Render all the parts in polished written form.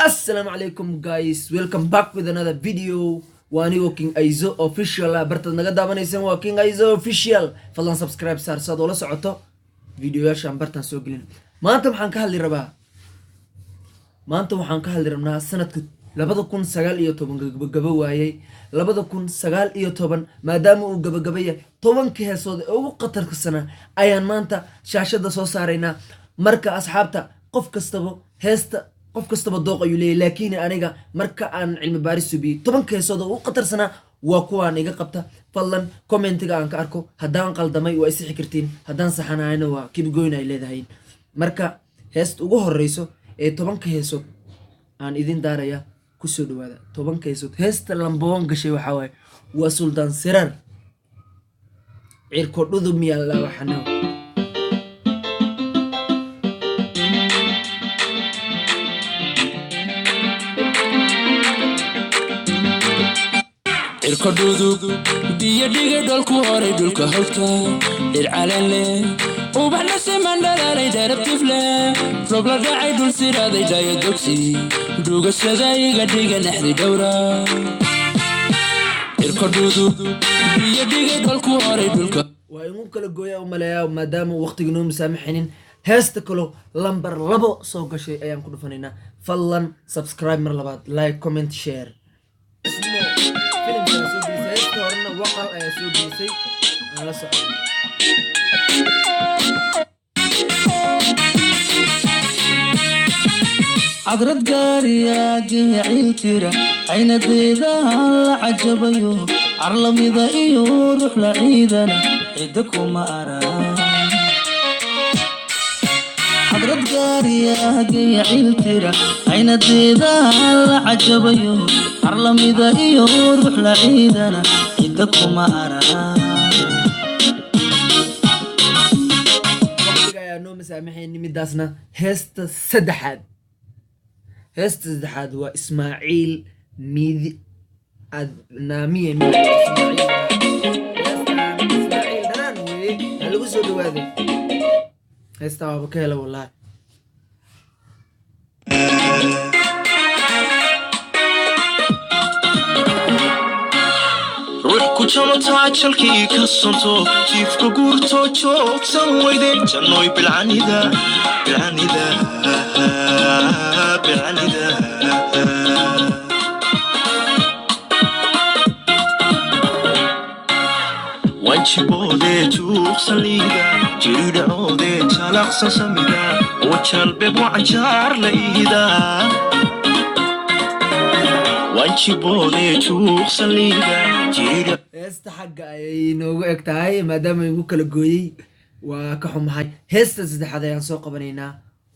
Assalamu calaykum guys, welcome back with another video. Waa anigoo King Aizo Official ah. Bartaad naga daawanaysaan waa King Aizo Official. Fadlan subscribe saar saad oola socoto videoyaashaan bartaan soo gelin. Maanta waxaan ka hadli rabaa, maanta waxaan ka hadli rabnaa sanadka 2019 gabagabo waayey. 2019 maadaama uu gabagaba yahay, 10-ka heesood ee ugu khatarka sanaa ayaan maanta shaashada soo saaraynaa. Marka asxaabta, qof kastaba heesta, qof kastaba dooq ayuu leeyahy, laakiin aniga marka aan cilmi baaris subiyey, 10-ka heesood oo ugu khatarsanaa waa kuwaan iga qabta. Fadlan commentiga aan ka arko. Haddaan qaldamay waa isixi kartiin, haddaan saxanahayna waa kibgoyn ay leedahay. Marka heesta ugu horeyso ee 10-ka heesood aan idin daaraya, kusoo dhawaada 10-ka heesood. Heesta number one gashay waxaa waaye, waa Suldaan Siraar, Cirko Dhudub miyaa la waxano. Cirko dhudub biyo dhigay dholku horay, dhulka hawdka dhir caleen leh, ubax la siman dhalaalay, dharabtif leh, roob la dhacay, dhul siraaday, dhayo dogsi dhugashada iga dhiga naxdi dhowra. Cirko dhudub biyo dhigay dholku horay dhulka. Waa inuu kala gooya u maleeyaa maadaama waqtiga noo musaamaxaynin. Heesta kaloo lambar 2 soo gashay ayaan ku dhufanaynaa. Fadlan subscribe mar labaad, like, comment, share. Filimka ayaa soo gelisay heesta horena, Waqal ayaa soo gelisay. Aan la socon. Cadrad gaariyaa ciil tira caynadeedaha la cajabayo, carlamida iyo ruux la ciidana cidda kuma arag. Xadrad gaariyaa ciil tira caynadeedaha la cajabayo, carlamida iyo ruux la ciidana cidda kuma arag. Waqtiga ayaa noo masaamaxayni midaasna. Heesta saddexaad, heesta saddexaad waa Ismaaciil Miidi Adnaamiye. Ismaaciil, heestan Ismaaciil Dhanaan weeye, ha lagu soo dhawaaday. Heestan waaba ka hela wallahi. Ruux ku jamataa jalkii ka sonto, jiifka guurto, joogsan weyde, jannoy bilcanida, bilcanida, bilcanida. Wanjiboodee juuqsan liida, jiridhacoodee jalaqsan samida, wajalbeeb wacanjaar la ihida. Wanjiboodee juuqsan liida, jiridha. Heesta xagga ayay inoogu eg tahay maadaama igu kala gooyey, waa ka xumahay. Heesta saddexaad ayaan soo qabanaynaa.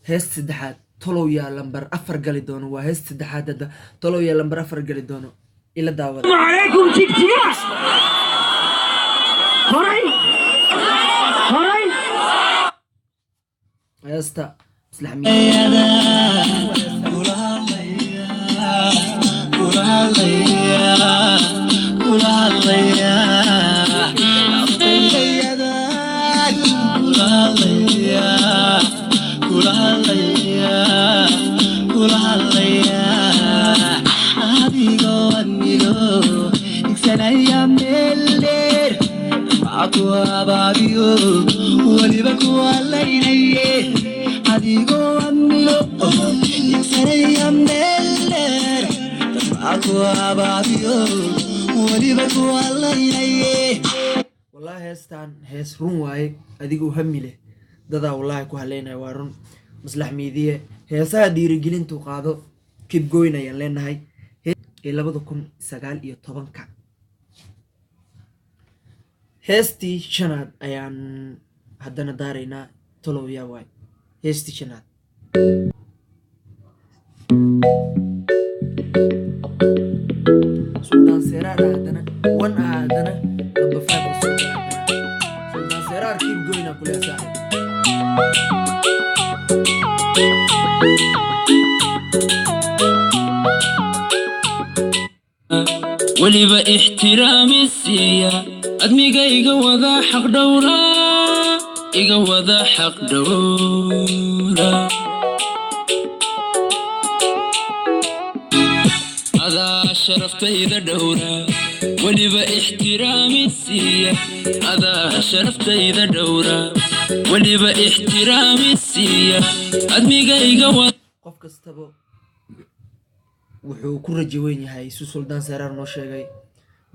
Heesta saddexaad tolow yaa lambar 4 gali doono? Waa heesta saddexaad hadda. Tolow yaa lambar 4 gali doono? Ila daawada. عليكم جيجيا horay horay. Heesta Maslax Miid. Kula hadlaya, kula hadlaya, kula hadlaya, kula hadlaya, kula hadlaya, adigoo anigo igsanaya meel dheer, maxaa ku abaabiyo weliba ku halaynaye? Adigoo anigo igsanaya meel dheer, maxaa ku abaabiyo weliba ku halaynaye? Wallahi heestan hees run waaye. Adigoo hami leh dadaa wallahi ku haleynaya, waa run. Maslax Miidiye heesaha dhiirigelintu qaado, keep going ayaan leenahay. Ee 2019-ka heestii shanaad ayaan haddana daaraynaa. Tolow yaa waay heestii shanaad? Suldaan Seeraar ah haddana, one ah haddana, number 5 oo soo gala haddana. Suldaan Seeraar, keep going aan kuleeyahay saaxiib. Weliba ixtiraami siiya admiga, iga wada xaq dhowra, iga wada xaq dhowra. Adaa sharaftayda dhowra, weliba ixtiraami siiya. Adaa sharaftayda dhowra, weliba ixtiraami siiya, admigayga wa. Qof kastaba wuxuu ku rajo weyn yahay, si Suldaan Seeraar noo sheegay,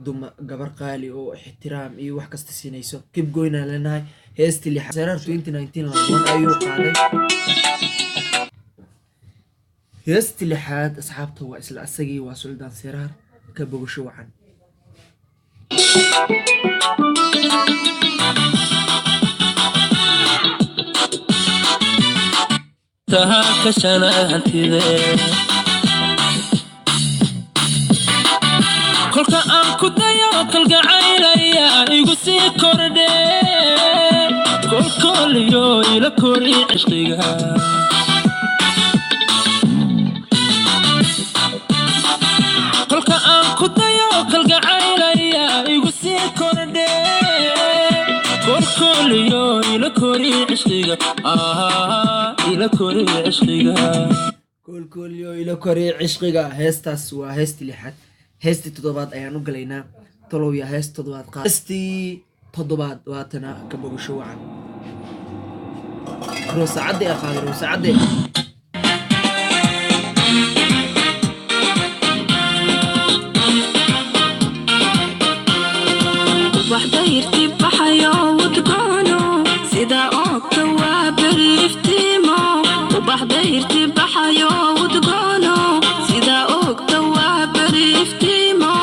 duma gabar qaali oo ixtiraam iyo wax kasta siinayso. Keep going aan leenahay. Heestii lixaad, Seeraar 2019 London ayuu qaaday. Heestii lixaad, asxaabta, waa isla asagii, waa Suldaan Seeraar. Ka bogasho wacan. Tahaa kashana hantide, kolka aan ku dayo kalgacaylaya igu sii kordhe, kolkooliyo ila kori cishqiga. Kolka aan ku dayo kalgacaylaya igu sii kordhe, kolkooliyo ila kori cishqiga, ila kori cishqiga. Koolkooliyo ila koriya cishqiga. Heestaas waa heestii lixaad. Heestii toddobaad ayaan u galaynaa. Tolow yaa hees toddobaad qaad? Heestii toddobaad waatana, ka bogasho wacan. Roosacadde ee qaaday, Roosacadde. Ubax dayrti baxayo udgoono, sida oogta waa beri iftiimo. Ubax dayrti baxayo udgoono, sida oogta waa beri iftiimo.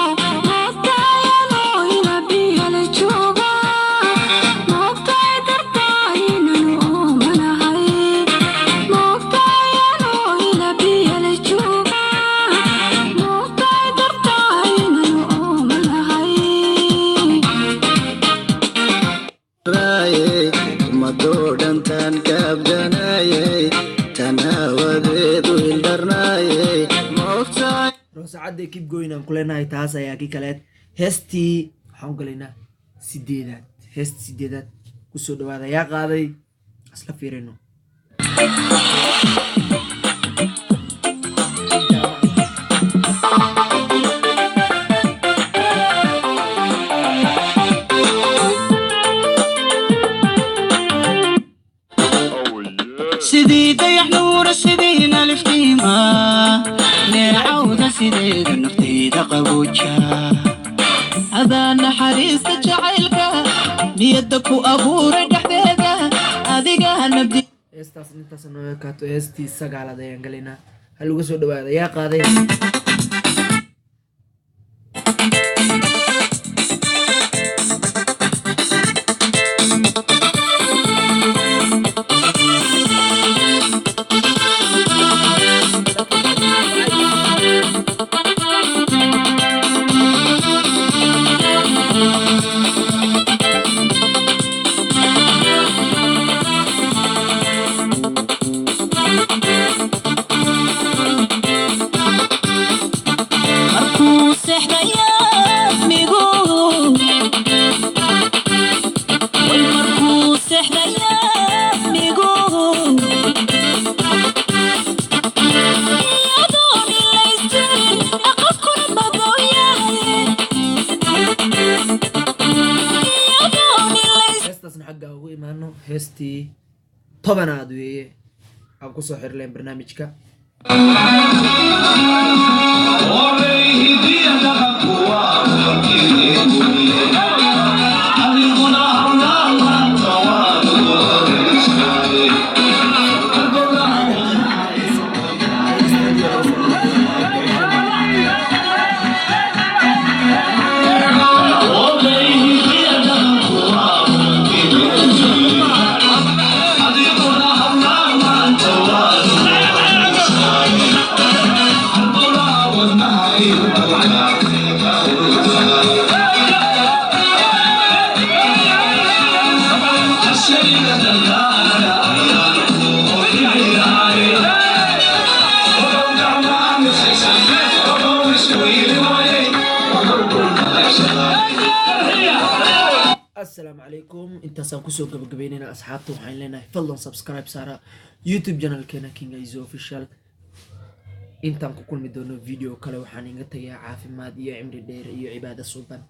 Moogtayano ina biyala jooga, moogtay dartaa inanu oomanahay. Moogtayano ina biyala jooga, moogtay dartaa inanu oomanahay. Madoo dhantaan kaabganayay, tanaawadeedu hildarnaayay, moogtahay. Roosacadde, keep going aan ku leenahay. Taas ayaa kii kaleed. Heestii waxaan u galaynaa sideedaad. Heestii sideedaad kusoo dhawaada. Yaa qaaday? Isla fiirino. Sidii dayax nuura, sidii naliftiima neecawda, sideeda naftayda qabooja. Adaa naxariista jacaylka niyadda ku abuuray dhexdeeda, adigaa nabdi. Heestaas intaas noo ekaato. Heestii sagaalaad ayaan galaynaa. Hal uga soo dhawaada. Yaa qaaday? Markuu seexdayaadmigu way, markuu seexdayaadmigu iyadoon ilaystirin, aqalkuna madow yahay, iyadoon ilays. Heestaasna xagga ugu imaano. Heestii 10aad weeye aan kusoo xirleen barnaamijka. Assalaamu calaykum. Intaasaan kusoo gabagabeynayna, asxaabta. Waxaan leenahay, fadlan subscribe saara YouTube channelkeena King Aizo Official. Intaan ku kulmi doono video kale, waxaan inga tagayaa caafimaad iyo cimri dheer iyo cibaado suuban.